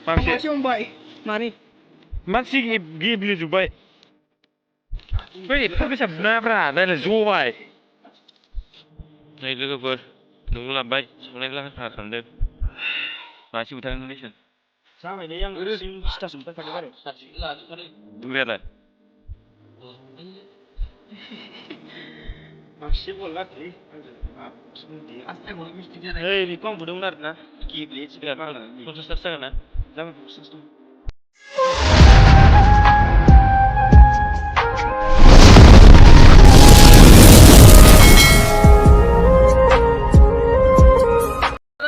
मानसि हमबाय मानि मानसि गेब्लेजोब्बाय बै एफा गोसा बुनाङाब्रा नायलाय जबाय नै लोगोफोर न'आव लाबोबाय संनाय लाहार खालामदों मानसि बुथारदों नोंसोर जाबायलै आं सिथासो बुथारखादों आरो बुंबायालाय मासे बल लाखिलै ओइ बेखौ आं बुदोंमोन आरोना गेब्लेजोब्बाय 50 जागोन ना जागोन 50 दं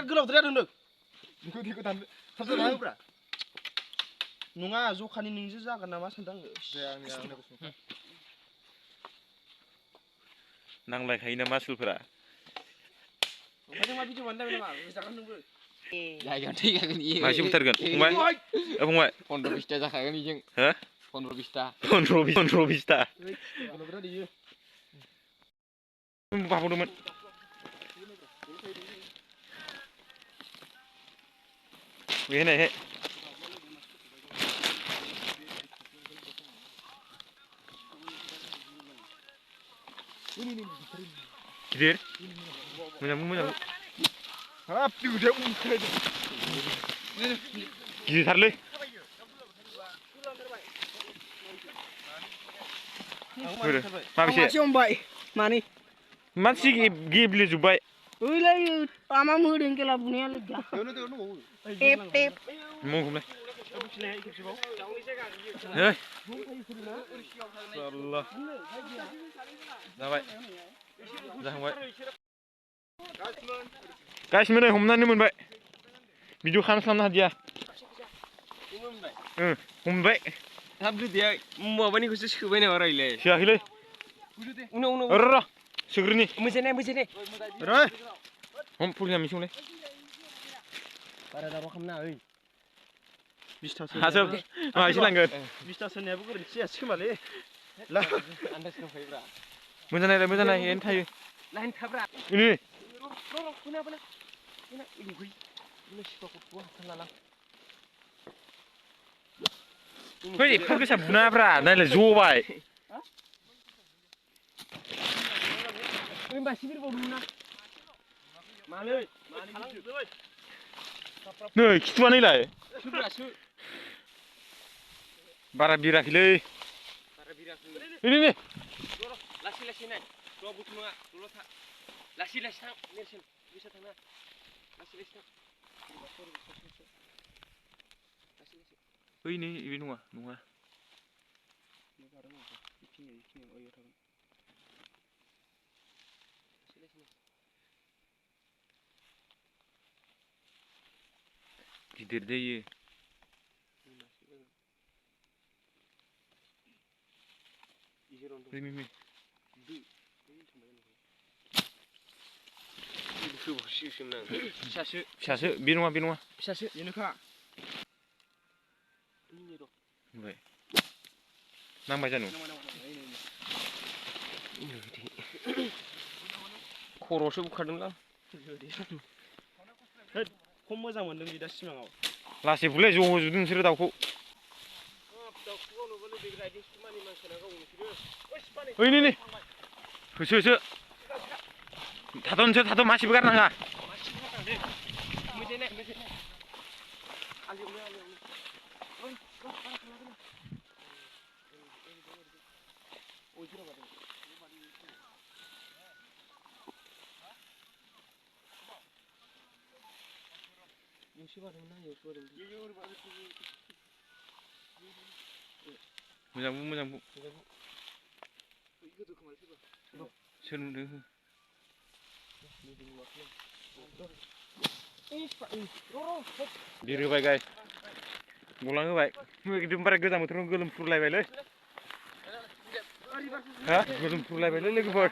गोलावद्राय जादों बेखौ दानदो थाब जाना होब्रा नङा जखानि नोंजो जागोन नामा सानदों आङो नांलायखायोना मासुलफोरा ओमफ्राय मा भिडिअ बानायनो नामा जागोन नोंबो जायगायाव थैखागोन इयो मासे बुथारगोन फंबाय फंबाय 15-20 जाखागोन इजों हो 15-20 ता गोलावद्राय इयो बावदोंमोन बेहाय गिदिर मोजां हाब दिउटिया उनखायदों गिदिरथारलै मासे हमबाय मानि मानसि गेब्लेजोब्बाय ओइलै आमा मोदों खेला बुनाया लोगो टेप टेप मगमलाय हे अल्लाह जाबाय जाखांबाय गासिबो नै हमनानै मोनबाय भिडिअ खालामनो हादिया हमबाय थाब जुदिया माबानिखौसो सोबाय नामा रायलाय सोआखैलै उनाव र सोग्रोनि मोजाङै र हम फुलिया मिसौलै बारा दाबा खालामना ओइ 20थासो हाजोब माइसो लांगोन 20थासो होननायाबो गोरोन्थि जायासै खोमालै आन्दाज दंखायोब्रा मोजां नाय एरैनो थायो लाइन थाब्रा नै बै एफा गोसा बुनाङाब्रा नायलाय जबाय नै खिथुआ नैलाय बारा बिराखैलै नै लासै नाय र' बुथु नङा दल' था लासै थां नेरसोन गोसा थांना लासै थां बै नै बे नङा गिदिर जायो फिसासो बे नङा फिसासो बेनोखा नांबाय जानो खर'सो बुखारदोंलां खम मोजां मोनदों बिदा सिमाङाव लासै बुलाय ज'जोबदों नोंसोरो दाउखौ ओइ नै होसो थाथ' मासेबो गारनाङा मोजां बुं सोर नुदों बिरहोबाय गाय गलां होबाय एकदमबारे गोजां बोथोराव गोलोमफ्रुलायबायलै गोलोमफ्रुलायबायलै लोगोफोर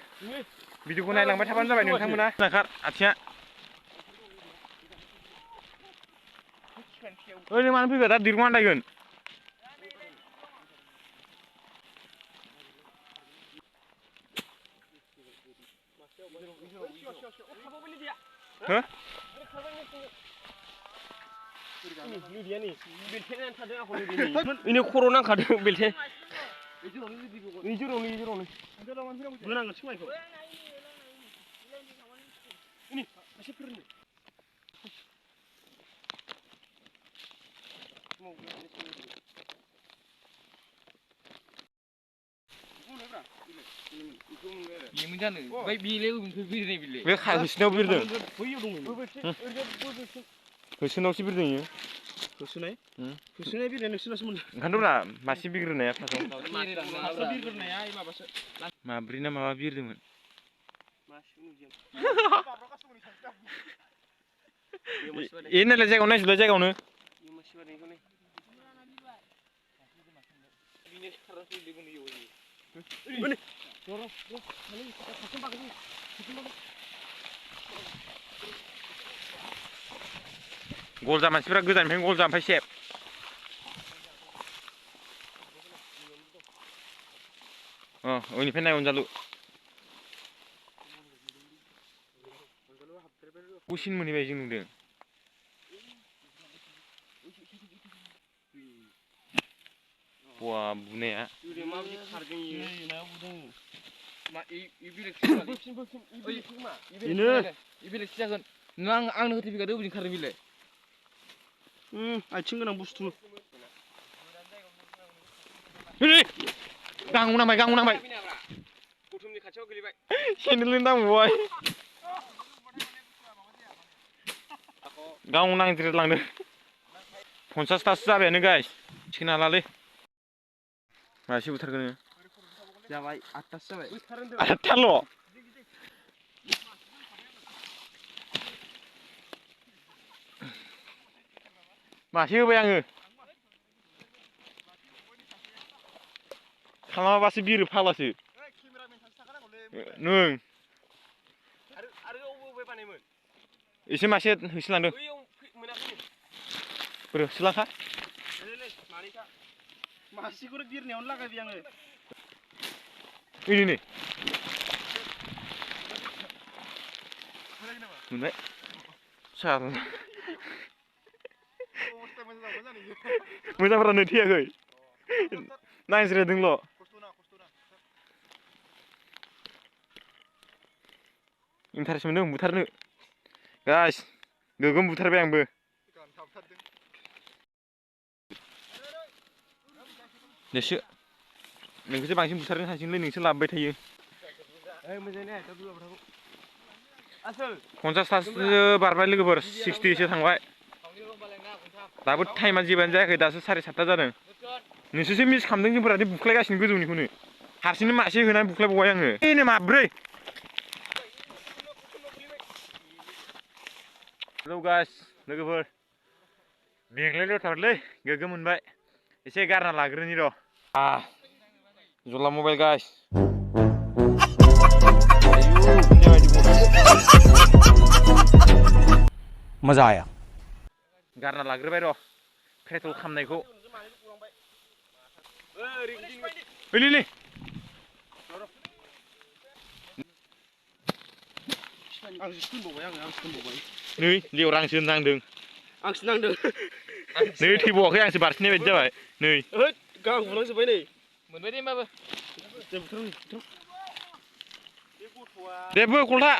भिडिअखौ नायलांबाय थाबानो जाबाय नोंथांमोना नाखार आथिङा ओइ नों मानो फैखो दा दिरुं आन्दायगोन हो लुदियानि बेलथेनानै थादों आंखौ लुदियानि इनो खर' नांखादों बेलथे इजोरावनो गोनांगोन सिमायखौ इनि एसे फोरोंनो Yemin जानो ओमफ्राय बिलाय अबेनिफ्राय बिरनाय बिलाय बे होसिनाव बिरदों बैयाव दंमोन होसिनावसो बिरदों इयो होसोनाय बिरनाय नोंसोरनासो मोनदों ओंखायनोब्रा मासे बिरग्रोनाया फार्स्टआव फार्स्टआव बिरग्रोनाया ओइ माबासो माब्रै ना माबा बिरदोंमोन ए नायलाय जायगायाव नायजोबलाय जायगायावनो गलजा मानसिफ्रा गोजाननिफ्रायनो गलजा ओमफ्राय सेब उननिफ्राय नाय अनजालु गुसिन मोनहैबाय जों नुदों बवा बुनाया जागोन नों आंनो होथैफैखादो अबेजों खारदों बिलाय आथिं गोनां बुस्थु गांगौ नांबाय गौथुमनि खाथियाव गोलैबाय सेन्देलनि दामबावबाय गाव नांदेरलांदों 50थासो जाबायानो गाइस थिखोनो हालालै मासे बुथारगोन जाबाय 8थासो जाबाय 8थाल' मासे होबाय आङो खालामाबासो बिरो फाग्लासो नों आरो अबे बानायमोन एसे मासे होसोलांदों बोरो होसोलांखा मासेखौनो बिरनायावनो लागायबाय आङो नै मोनबाय सार मोजांफोरानो थैयाखै नांज्रेदोंल' इन्टारेस्ट मोनदों बुथारनो गाइस गोगोम बुथारबाय आंबो नोंसो नोंखौसो बांसिन बुथारनो सानसिगोनलै नोंसो लाबोबाय थायो 50थासो बारबाय लोगोफोर 60सो थांबाय दाबो टाइमा जेबानो जायाखै दासो 7:30 जादों नोंसोरसो मिस खालामदों जोंफोरादि बुख्लायगासिनो गोजौनिखौनो हारसिंनो मासे होनानै बुख्लायबावबाय आङो एनो माब्रै हेलौ गाइस लोगोफोर मेंलायलायथारलै गोगोम मोनबाय एसे गारना लाग्रोनि र' जला मबाइल गाइस मजा आया गारना लाग्रोबाय र' पेट्रल खामनायखौ ओइलै नै लेवरा आंसो नांदों नै थैबावाखै आंसो बारसिननाय बायदि जाबाय नै गां बुलांजोब्बाय नै मोनबाय दे होमबाबो देबो खलथा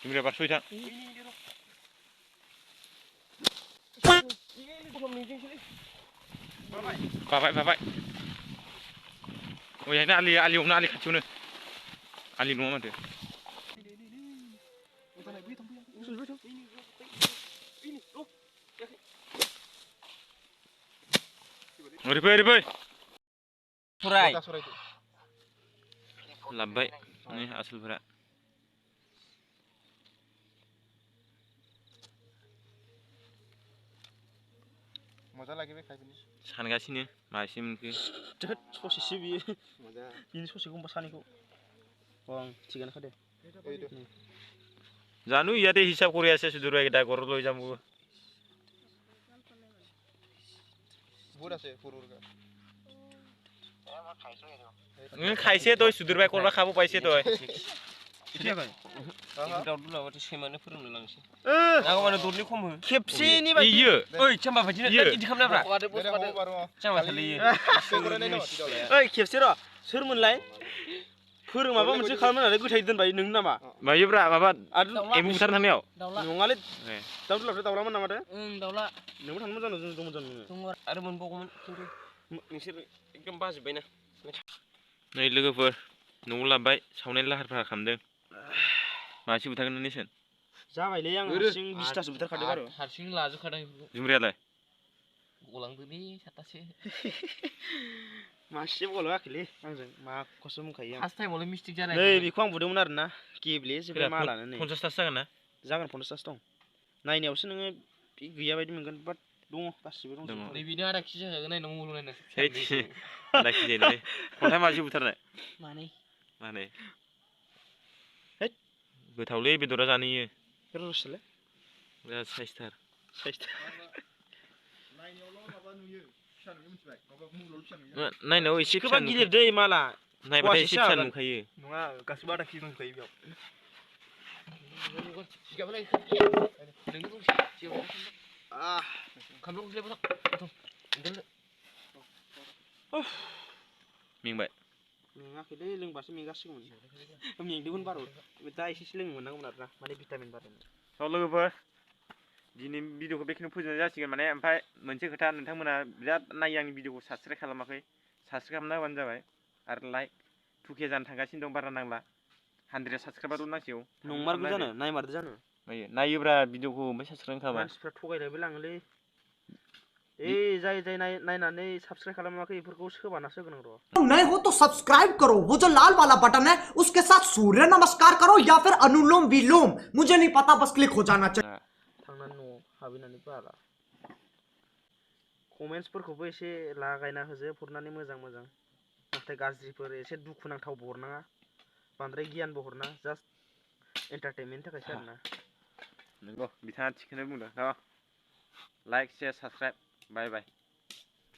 निफ्राय बारस'हैथां बाबाय ओइहायनो आलियावनो आलि खाथियावनो आलि नङा माथो ओरै फै सराय लाबबाय नै आसोलफोरा मजा लागिबाय खायफिनि सानगासिनो मासे मोनखो ससेसो बियो बिनि ससेखौ होनबा सानैखौ थिगानो खादे जानू ইয়াতে হিসাব করে আছে সুদূর একটা গরু লই যামু বহুত আছে পুরুরগা খাইছে তই সুদূর ভাই করবা খাবো পাইছে তই फैयाखै दाउ दुलाबाथाय सैमानो फोरोंनो लांसै नांगौ माने दरनै खम हो खेबसेनि बायदि इयो ओइ चाम्बा बायदिनो इदि खालामनाब्रा चाम्बा थालै ओइ खेबसे र' सोरमोनलाय फोरों माबा मोनसे खालामनो होननानै गोथाय दोनबाय नों नामा मायोब्रा माबा एम्बु बुथारनो थांनायाव नङालै दाउ दुलाफ्रा दाउलामोन नामाथो दाउला नोंबो थांनो मोजां जों दंमोन जों आरो मोनबावगौमोन खिन्थु नोंसोर एकदम बाजोब्बायना नै लोगोफोर न'आव लाबोबाय सावनायनि लाहार फाहार खालामदों मासे बुथारगोन नोंसोर जाबायलै आं हारसिं 20थासो बुथारखादों आरो हारसिं लाजोबखादों जुमब्रायालाय गलांदोलै सातथासो मासे गलायाखैलै आंजों माखौसो बुंखायो आं फार्स्ट टाइमावलाय मिस्टेक जानाय नै बेखौ आं बुदोंमोन आरोना गेब्लेजोब्बाय मालानो नै 50थासो जागोन ना जागोन 50थासो दं नायनायावसो नोङो गैया बायदि मोनगोन बाट दङ गासिबो दं नै बेनो आदा केजि जाखागोन नायनांगौ मुलु नायना आदा केजि जायोलै खन्थाइ मासे बुथारनाय मानै हैद गोथावलै बेदरा जानो इयो रसलाय बिराद साइसथार नायनायाव एसे गोबां गिदिर दै माला नायबाथाय एसे फिसा नुखायो नङा गासिबो आदा केजि दंखायो बेयाव मेंबाय मेङाखैलै लोंबासो मेंगासिगौमोन मेंदोंमोन बारु दा एसेसो लोंनो मोननांगौमोन आरोना माने भिटामिन बारायनो औ लोगोफोर दिनै भिडिअखौ बेखिनियाव फोजोबनाय जासिगोन माने ओमफ्राय मोनसे खोथा नोंथांमोना बिराद नायो आंनि भिडिअखौ साबसक्राइब खालामाखै साबसक्राइब खालामना होबानो जाबाय आरो लाइक 2K जानो थांगासिनो दं बारा नांला 100 साबसक्राइबारल' नांसिगौ नंमारगौ जानो नायमारदो जानो नायोब्रा भिडिअखौ ओमफ्राय साबसक्राइब खालामा मानसिफ्रा थगायलायबो लाङोलै जाय नायनानै साबसक्राइब खालामाखै बेफोरखौ सोबानासो होगोन र' नए हो तो सब्सक्राइब करो वो जो लाल वाला बटन है उसके साथ सूर्य नमस्कार करो या फिर अनुलोम विलोम मुझे नहीं पता बस क्लिक हो जाना चाहिए थांनानै न'आव हाबैनानै बारा कमेन्ट्सफोरखौबो एसे लागायना होजोब हरनानै मोजां नाथाय गाज्रिफोर एसे दुखुनांथावबो हरनाङा बांद्राय गियानबो हरनाङा जास्ट एन्टारटेनमेन्टनि थाखायसो आरोना नंगौ बिथाङा थिगखौनो बुंदों लाइक शेयार साबसक्राइब बाय बाय